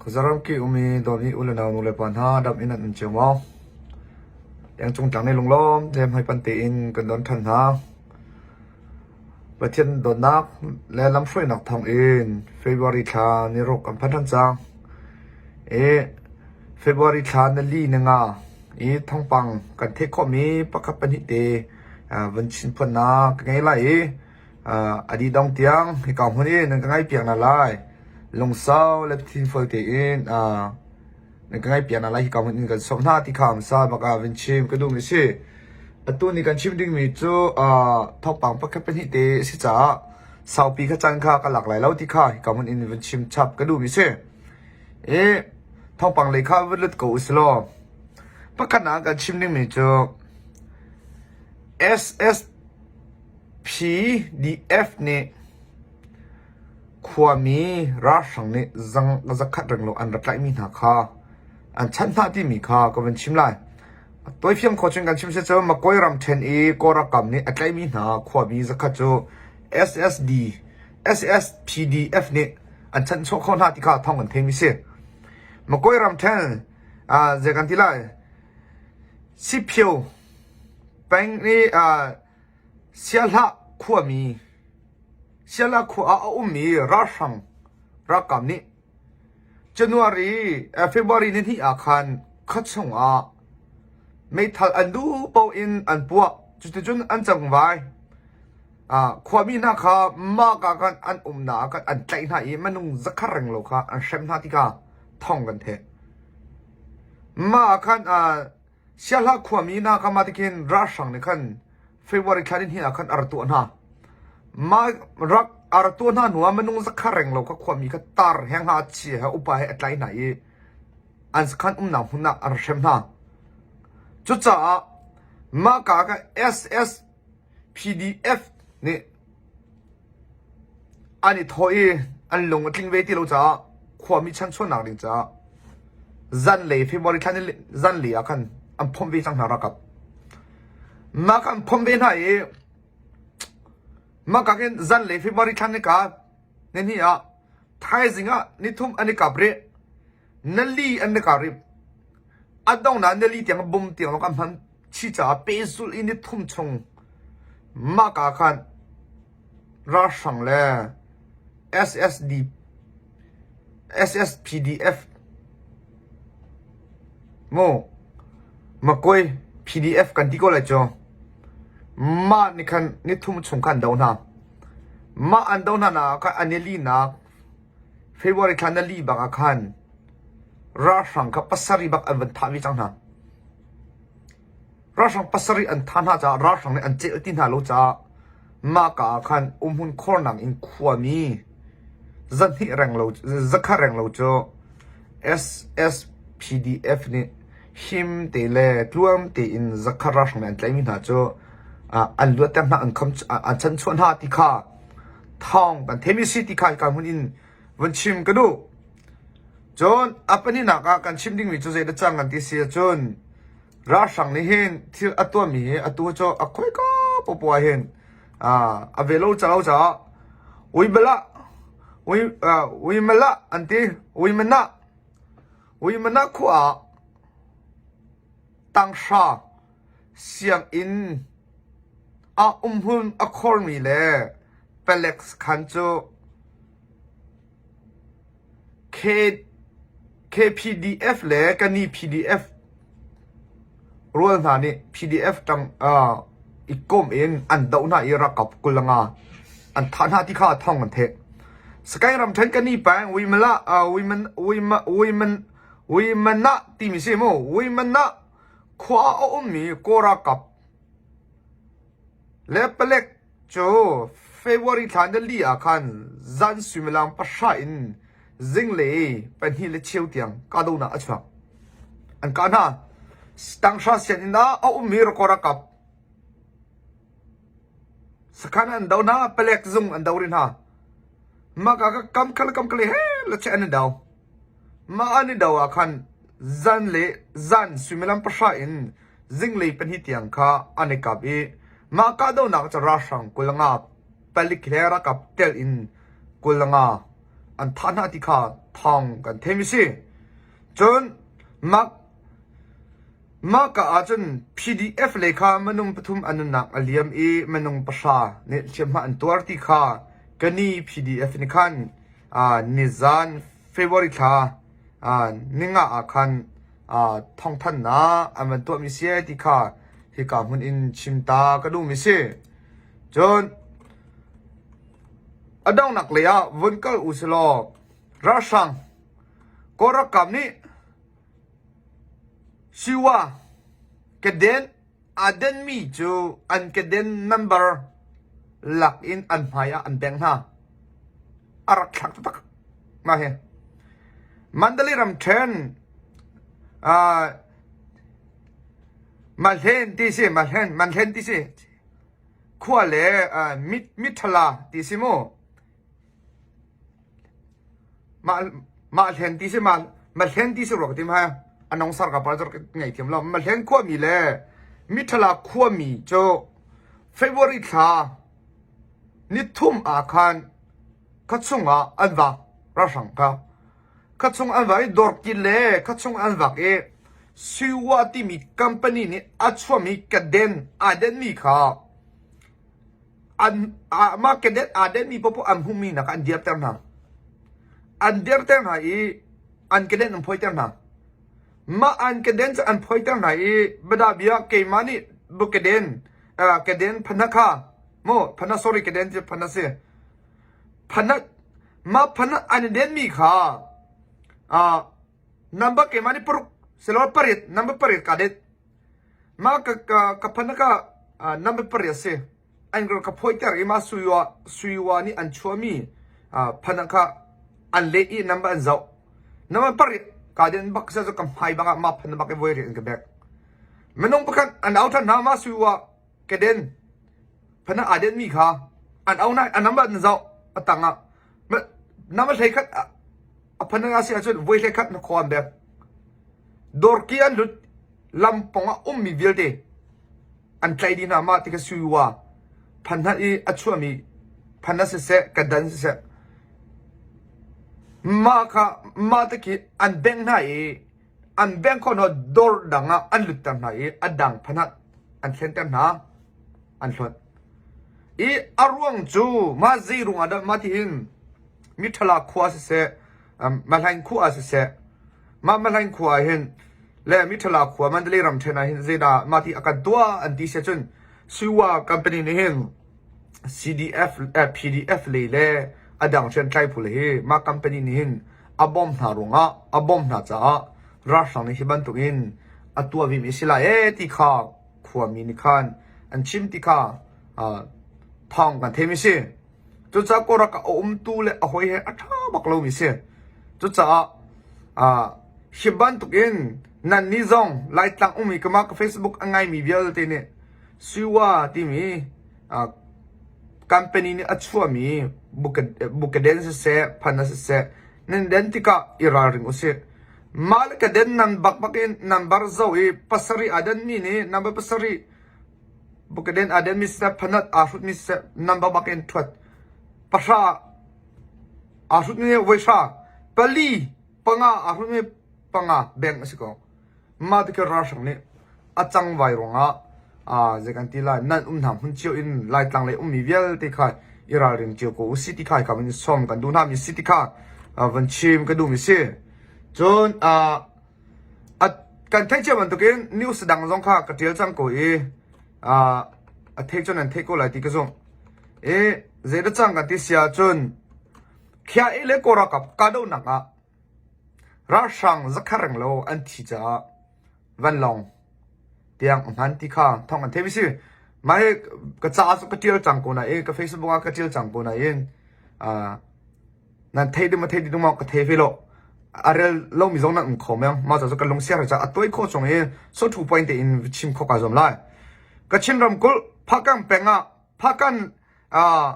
Khuazaram ki um i dawtmi u le nau nu le pa hna dam in an um cio maw? Lengcung tlang nih lunglawm te hmaipanh tein kan don ṭhan hna. Pathian dawtnak le lamhruainak thawng in February thla ni ruk kan phan ṭhan cang. I February thla ni li ni nga i thawngpang kan theih khawhmi pakhat pahnih te van chin phuannak ka ngei lai i A dih tiang hika hmun i nan ka ngaihpiak hna lai. Lungsau le thinfual tein nan ka ngaihpiak hna lai hika hmun in kan sawm hna ti kha hmasa bak ah vun chim ka duhmi a si. Atu ni kan chim dingmi cu thawngpang pakhat pahnih te a si caah saupi kha caan kha ka lak lai lo ti kha hika hmun in vun chim chap ka duhmi a si. I thawngpang lei kha vun lut ko usih law pakhatnak kan chim dingmi cu SS PDF nih khuami ralhrang nih zakhat renglo an rak tlaihmi hna kha an chanh hna timi kha ka van chim lai. Tawifiang khawh cun kan chim si cu Makoi ramṭhen i Kawlram nih a tlaihmi hna khuami zakhat cu SSD, SSPDF nih an chanhchuah khawh hna ti kha thawng kan theimi si. Makoi ramṭhen zei kan ti lai Siphio peng i Siahlah khuami Siahlah khua ah a ummi ralhrang ralkap nih January February nihnih ah khan khuachung ah meithal an duh paoh in an puah. Cuticun an cangvai. Khuami hna kha mah ka khan an umnak ah khan an tlaih hna i minung zakhat renglo kha an hrem hna tikah thawng kan theih. Mah ah khan Siahlah khuami hna kha mah tikhin ralhrang nih khan February thla ni ah khan a ra tuah hna. Mah rak a ra tuah hna hnu ah minung zakhat renglo kha khuami kha tar he ngakchia he upa he a tlai hna i an sakhan umnak hmun ah an ra hrem hna. Cucaah mah ka kha SS PDF nih an i thawh i an lung a tling ve ti lo caah khuami chanchuahnak ding caah zanlei February thla ni zanlei ah khan an phomh ve cang hna ralkap. Mah kha an phomh ve hna i mah ka khin zanlei February thla ni ka nihnih ah thaizing ah nithum an i kap rih nali an i kap rih a donghnak nali tiang bom tiang lawng an hman chi caah pehzulh i nithum chung mahka khan ralhrang le SSD SSPDF mu Makoi PDF kan ti ko lai cu mah nih khan nithum chung khan do hna mah an do hna nak ah khan an i linak February thla na li bak ah khan ralhrang kha pasarih bak an van thah ve cang hna. Ralhrang pasarih an thah hna caah ralhrang nih an celh ti hna lo caah mahka ah khan umhmun khornak in khuami zahnih renglo zakhat renglo cu SSPDF nih him te le tluang tein zakhat ralhrang nih an tlaihmi hna cu an luatter hna an kham an chanchuah hna ti kha thawng kan theimi si ti kha hika hmun in vun chim ka duh. Cun a pahnihnak ah kan chim dingmi cu zeidah cang kan ti si ahcun ralhrang nih hin thil a tuahmi hi atu cu a khoika popoh ah hin a ve lo calo caah uibala ui uimala an ti uimana uimana khua ah tanghra sianginn ah umhmun a khormi le palek sakhan cu KPDF le Kani PDF rual hna nih PDF ṭang i komh in an doh hna i ralkap 25 an thah hna ti kha thawng an theih. Sagaing ramṭhen Kani peng Wimana timi si mu Wimana khua ah a ummi Kawl ralkap le palek cu February thla nili ah khan zan suimilam pahra in zinglei pahnih le cheu tiang kahdohnak a chuak. An kah hna. Tanghra sianginn ah a ummi Kawl ralkap sakhan an do hna, palek zung an do rih hna. Mah ka kam kha le kam kha le he le che an i do. Mah an i do ah khan zan le zan suimilam pahra in zinglei pahnih tiang kha an i kap i mah kahdohnak cu ralhrang 25 palik he ralkap telh in 25. an thah hna ti kha thawng kan theimi si. Cun mah Mahka ahcun PDF lei kha minung pathum an nunnak a liam i minung pahra nih hliamhma an tuar ti kha kani PDF nih khan nizan February thla ninga ah khan thawngthanhnak an van tuahmi si ti kha hika hmun in chim ta ka duhmi si. Cun a donghnak lei ah vun kal u silaw ralhrang Kawl ralkap nih Siwa keden aa denmi cu an keden number lak in an hmai ah an bengh hna. A rak thlak taktak. Mah hi. Mandalay ramṭhen uh, Mahlen ti si, Mahlen, Manhlen ti si. Khua le uh, mit mithala ti si mu. Mah hlen ti si mah hlen ti si rua ka ti ma a nong sar ka pa zor ka ngei thiam lo mah hlen khuami le mithala khuami cu February thla nithum ah khan khuachung ah an vak ralhrang kha khuachung an vak i dawrki le khuachung an vak i Siwa timi company nih a chuahmi kaden aa denmi kha An mah kedet aa denmi paohpaoh an hmuhmi nak an dirter hna. An dirter hna i an keden an phoiter hna. Mah an keden cu an phoiter hna i bada bia keimah nih bu keden keden phana kha mu phana sorry keden cu phana si phana mah phana an denmi kha number keimah nih paruk silo pariat number pariat ka det Mah ka ka phan ka number pariat si. An ka phawiter i mah suiwa suiwa nih an chuahmi phan kha an leh i number an zoh. Number pariat ka den bak sa cu ka hmai bang ah mah phan bak i voi rian ka bek. Minung pakhat an au than hna mah suiwa ka den phan aa den mi kha an au na an number an zoh a tang ah number hlei khat a phan a si ahcun voi hlei khat na khaw an bek. Dawrki an lut lam pawng ah ummi vialte an tlaih dih hna. Mah ti kha Suiwa phanhlat i a chuahmi phanhlat siseh, kadan siseh, mah kha mah te khi an bengh hna i an bengh khawh hna dawr dang ah an lutter hna i a dang phanhlat an thlenter hna, an hlonh. I a ruang cu mah zei ruang ah dah mah ti hin miṭhala khua siseh, Mahlaing khua ah siseh, mah Mahlaing khua ah hin le Mithala khua Mandalay ramṭhen ah hin zeidah mah ti a kan tuah an ti si ahcun Siwa company nih hin CDF eh, PDF lei le a dang hriamtlai phu le hi mah company nih hin a bawm hna ruangah a bawm hna caah ralhrang nih hi bantuk in a tuah vimi a si lai ee ti kha khuami nih khan an chim ti kha thawng kan theimi si. Cucaah Kawlram ah a umtu le a hawi he a ṭha bak lomi si. Cucaah hi bantuk in nannih zong Laitlang ummi ka mah ka Facebook a ngaimi vialte nih Siwa timi company nih a chuahmi bukaden siseh, phana siseh, nan den tikah i ralring usih. Mah le ka den nan bak bak in number zoh i pasarih aa denmi nih number pasarih Bukaden aa denmi siseh, phanat aa hrutmi siseh, number bak in ṭhuat. Pahra aa hrutmi nih voihra, pali, panga aa hrutmi panga beng a si ko. Mah tikhin ralhrang nih a cangvai ruangah zei kan ti lai, nan um hna hmun cio in Laitlang lei ummi vialte kha i ralring cio ko usih ti kha hika van sawm kan duh hna mi si ti kha van chim ka duhmi si. Cun Kan theih cia bantukin news dang zong kha ka ṭial cang ko i a theih cun nan theih ko lai ti ka zumh. I zeidah cang kan ti si ahcun Khia le Kawl ralkap kahdohnak ah ralhrang zakhat reng lo an thi caah vanlawng tiang a hman ti kha thawng an theih mi si. Mah hi ka ca cu ka ṭial cang ko nain ka Facebook ah ka ṭial cang ko nain Nan theih ding ma theih ding ma ka thei ve lo. A rel lomi zong nan um kho meng. Mah cu ka lung sia ca a tuai khawh chung i so thu point tein chim khawh ka zuam lai. Kachin ramkulh Phakang peng ah Phakan uh,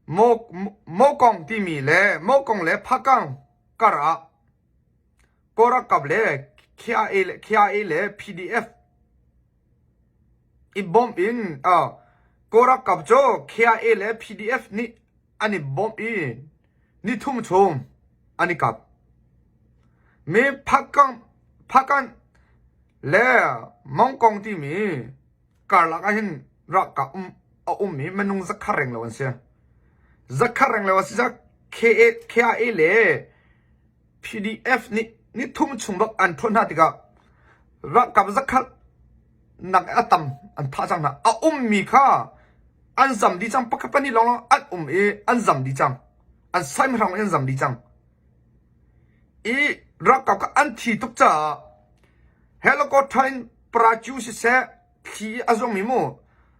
Mokong timi le Mokong le Phakang kar ah Kawlralkap le KIA le KIA le PDF i bawmh in uh, Kawlralkap cu KIA le PDF nih an i bawmh i. Nithum chung an i kap. Mi Phakanh le Mongkong timi karlak ah hin ralkap a ummi minung zakhat renglo an si. Zakhat renglo a si caah KIA le PDF nih nithum chung bak an ṭhawn hna tikah ralkap zakhat nak a tam an thah cang hna. A ummi kha an zam dih cang. Pakhat pahnih lawnglawng an um i an zam dih cang. An saimhrang in an zam dih cang. I ralkap kha an thi tuk caah helicopter in parachu siseh thli a zong i mu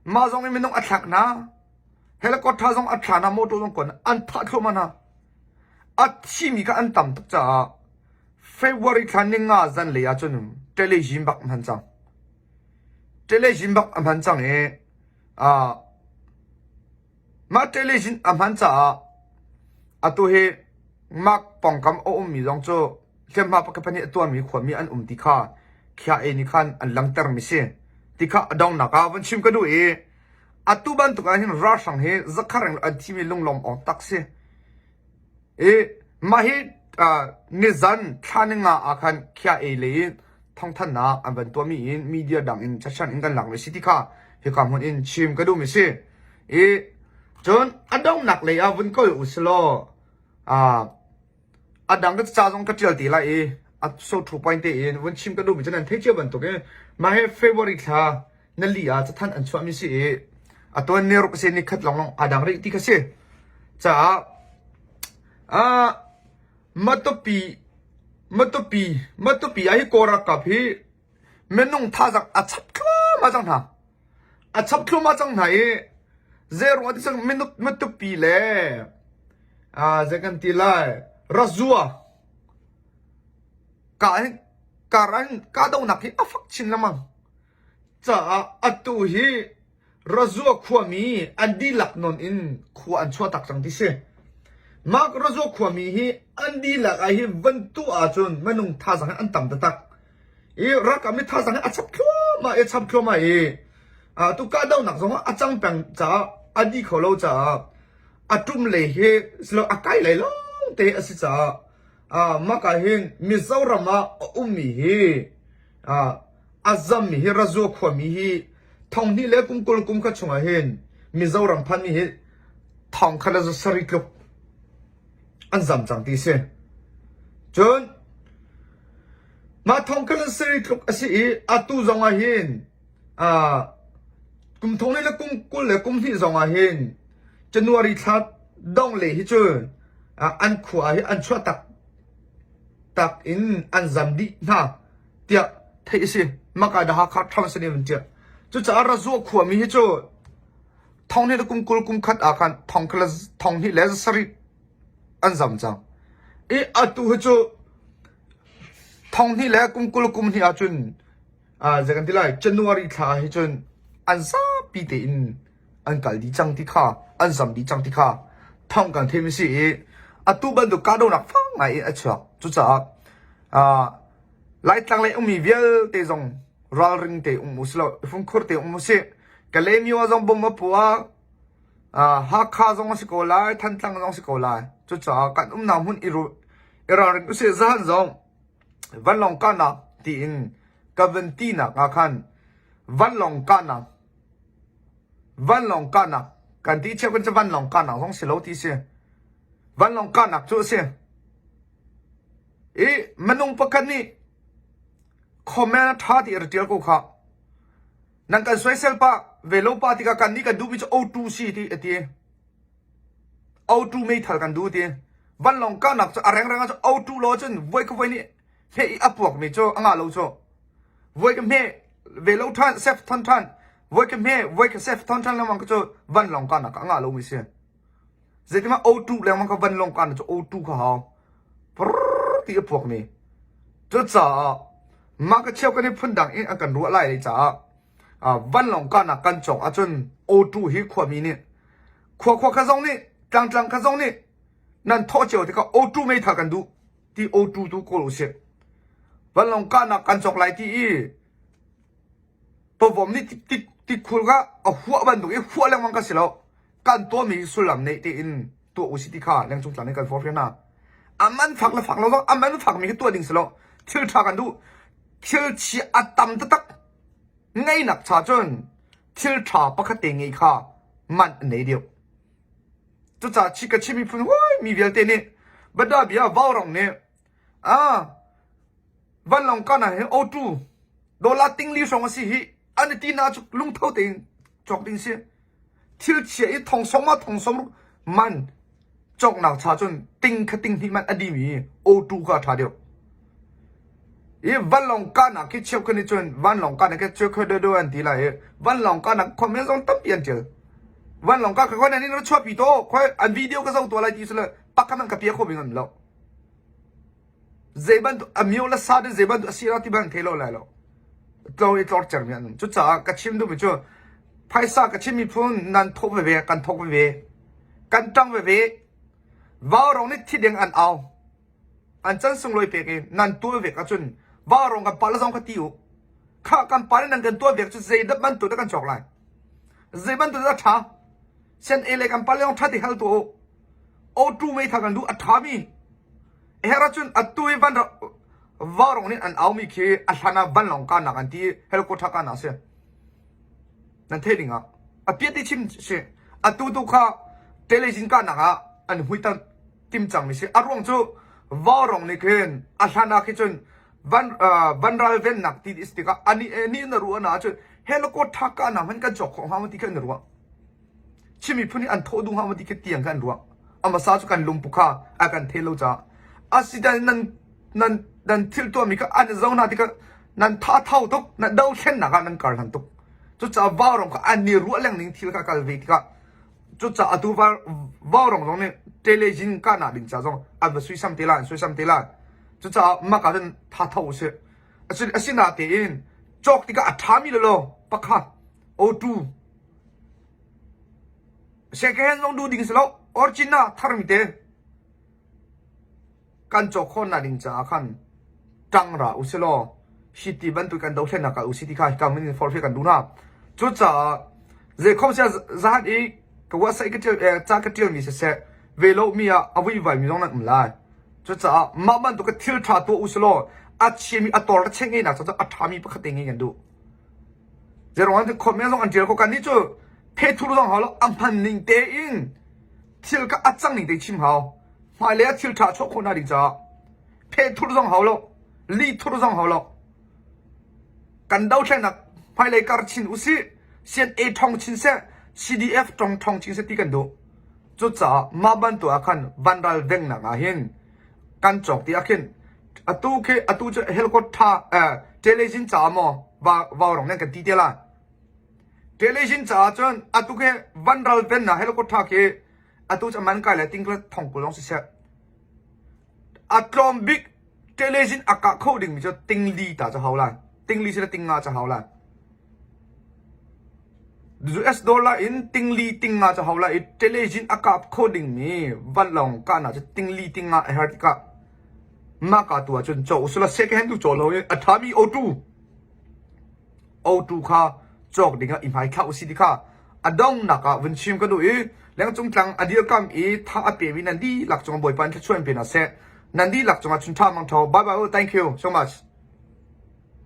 mah zong in minung a thlak hna. Helicopter zong a thla hna, motor zong kon an thah thluahmah hna. A thimi kha an tam tuk caah February thla ninga zanlei ahcun television bak a hman cang. Television bak a hman cang i uh, mah television a hman caah atu hi mak pawngkam a ummi zong cu hliamhma pakhat pahnih a tuarmi khuami an um ti kha KIA nih khan an langhtermi si. Ti kha a donghnak ah van chim ka duh i atu bantuk ah hin ralhrang hi zakhareng an thimi lunglawm awk tak si. I mah hi nizan thla ninga ah khan KIA lei in thawngthanhnak an van tuahmi in media dang in chachan in kan lakmi si ti kha hika hmun in chim ka duhmi si. I cun a donghnak lei ah vun kal u silaw a dang ka ca zong ka ṭial te lai i a so thu point te in vun chim ka duhmi cu nan theih cio bantuk in mah hi February thla nali ah cathanh an chuahmi si i a tuan ni ruk si ni khat lawnglawng aa dang rih ti kha si. Caah ah Matupi Matupi Matupi ah hi Kawl ralkap hi minung thazaang a chap thluahmah cang hna. A chap thluahmah cang hna i zeiruang ah ti cun Matupi le ah zei kan ti lai Razua ka kar an kahdohnak hi a fak chin lengmang. Caah atu hi Razua khuami an dihlak nawn in khua an chuahtak cang ti si. Mah Razua khuami hi an dihlak ah hi van tuah ahcun minung thazaang hi an tam taktak. I ralkap nih thazaang hi a chap thluahmah i a chap thluahmah i tu kahdohnak zong a cang peng caah a dih kho lo caah a ṭum lei hi silo a kai lei lawng te a si caah mah ka hin Mizoram ah a ummi hi a zammi hi Razua khuami hi thonghnih le kum 20 kum khat chungah hin Mizoram phanmi hi thong khat le sarih tluk an zam cang ti si. Cun mah thong khat le sarih tluk a si i atu zong ah hin kum thong le kum 20 le kum hnih zong ah hin January thla dong le hi cu an khua hi an chuah tak tak in an zam dih hna tiah theih a si. Maka da Hakha ṭhang sin in tiah. Cucaah Razua khuami hi cu thong hnih le kum 20 kum khat ah khan thong thong hnih le sarih an zam cang. I atu hi cu thong hnih le kum 20 kum hnih ahcun zei kan ti lai January thla hi cun an zapi tein an kal dih cang ti kha an zam dih cang ti kha thawng kan theimi si i atu bantuk kahdohnak fak ngai in a chuak. Cucaah Laitlang lei ummi vialte zong ralring te um usih fungkhur te um usih. Kalaymyo zong bom a puak. Hakha zong a si ko lai, Thantlang zong a si ko lai. Cucaah kan umnak hmun i ralring usih. Zahan zong vanlawng kahnak tiin ka van tinak ah khan vanlawng kahnak vanlawng kahnak kan ti cheu kan cu vanlawng kahnak zong si lo ti si. Vanlawng kahnak cu a si. I minung pakhat nih comment a ṭha ti a ra ṭial ko khah. Nan kan soisel pah ve lo pah tikah kan nih kan duhmi cu O2 si ti a ti. O2 meithal kan duh ti. Vanlawng kahnak cu a rengreng ah cun O2 law cun voi ka voi nih hmeh i a puakmi cu a ngah lo cu. Voi ka hmeh ve lo ṭhan, sef thon ṭhan. Voi ka hmeh, voi ka sef thon ṭhan lengmang cu vanlawng kahnak a ngah lomi si. Zeitimah O2 lengmang kha vanlawng kahnak cu O2 kha hau. Prrrr ti a puakmi. Cucaah mah ka cheu kan i phundang in an kan ruah lai caah vanlawng kahnak kan cawk ahcun O2 hi khuami nih khua khua kha zong nih tlangtlang kha zong nih nan thawh cio tikah O2 meithal kan duh ti O2 tu kawl usih. Vanlawng kahnak kan cawk lai ti i pawvom nih tikhul ka a huah bantuk i huah lengmang ka si lo. Kan tuahmi sullam neih tein. Tuah usih ti kha lengcung tlang in kan forhfial hna. A man fak le fak lo zong a man fak mi khi tuah ding si lo. Thil ṭha kan duh. Thil chia a tam taktak ngeinak cha cun thil ṭha pakhat te ngei kha man a nei deuh. Cucaah chi ka Chin miphun huai mi vialte nih Bada bia vaurong nih ah vanlawng kan ah hin O2 dollar tingli hrawng a si hi an i ti na cu lungtho tein cawk ding si. Thil chia i thong sawm ah thong sawm man cawknak cha cun ting kha ting hnih man a dimi O2 kha a ṭha deuh. I vanlawng kahnak khi cheukhat nih cun vanlawng kahnak khi cheukhat deuh an ti lai i vanlawng kahnak comment zong tampi an ṭial. Vanlawng kah khoi nan in ra chuahpi to khoi an video ka zoh tuah lai ti sile pakhat hmanh ka pia kho bing an lo. Zei bantuk a mio le sa din zei bantuk a si lo ti bang thei lo lai lo. Tlo i tlor cermi an um. Cucaah ka chim duhmi cu phaisa ka chim miphun nan thawk veve kan thawk veve kan ṭang veve vaurong nih thi ding an au. An can sunglawi pek i nan tuah vek ahcun vaurong kan pah le zong kha ti u. Khah kan pa nih nan kan tuah vek cu zei bantuk dah kan cawk lai? Zei bantuk dah a ṭha? Sian e le kan pa le zong ṭha ti hal tuah u. O2 meithal kan duh a ṭhami. Her ahcun atu i van vaurong nih an aumi khi a hlan ah vanlawng kahnak an ti helicopter kahnak a si. Nan theih ding ah a piat i chim si. Atu tu kha television kahnak ah an hui tim cangmi si. A ruang cu vaurong nih khin a hlan ah khi cun van van ral vennak ti is tikah ani ni na ruah na ahcun helicopter kahnak hmanh kan cawk khawh hnga maw ti khi an ruah. Chin miphun nih an thawh duh hnga maw ti khi tiang kha an ruah. A hmasa cu kan lungpu kha a kan the lo caah asinain nan nan nan thil tuahmi kha an i zo hna tikah nan tha thau tuk nan dothlennak ah nan kar hlan tuk. Cucaah vaurong kha an i ruah lengning thil kha kal ve tikah cucaah atu vaurong zong nih television kahnak ding ca zong an va suisam te lai an suisam te lai. Cucaah mah ka cun tha tho usih. Asinatein cawk tikah a ṭhami lawlaw pakhat O2 Second hand zong duh ding si lo. Original tharmi te kan cawk khawhnak ding caah khan ṭang ra usilaw hi ti bantuk kan dothlennak kal usi ti kha hika min in forhfial kan duh hna. Cucaah zeikhom sia zahan i ka website ka ṭial ca ka ṭialmi siseh ve lo mi ah a vuivai mi zong nan um lai. Cucaah mah bantuk ka thil ṭha tuah usilaw a chiami a tor le cheng ngeinak cu a ṭhami pakhat te ngei kan duh. Zeiruang ah comment zong an ṭial ko kan nih cu phethur zong hau lo a hman ning tein thil kha a cang ning te chim hau. Hmailei ah thil ṭha chuah khawh hna ding caah phethur zong hau lo lithur zong hau lo. Kan dothlennak hmailei kar chin usih CNA ṭhawng chin seh CDF ṭong ṭhawng chin seh ti kan duh. Cucaah mah bantuk ah khan vanral vengnak ah hin kan cawk ti ah khin atu khi atu cu helicopter eh television caah maw va vaurong nan kan ti te lai. Television caah cun atu khi vanral vennak helicopter khi atu cu man kai le ting thong kul lawng siseh. A tlawm bik television a kah kho dingmi cu tingli ta cu hau lai. Tingli si le tingnga cu hau lai. US dollar in tingli tingnga cu hau lai i television a kap kho dingmi vanlawng kahnak cu tingli tingnga a her tikah mah ka tu ahcun caw usila second hand tu caw lo i a ṭhami O2 O2 kha cawk ding ah i hmaithlah usih ti kha a donghnak ah vun chim ka duh i lengcung tlang a dirkam i tha a pemi nan dihlak cungah Bawipa in thluachuah in pe hna seh. Nan dihlak cungah chun ṭha mang ṭho. Bye bye. Thank you so much.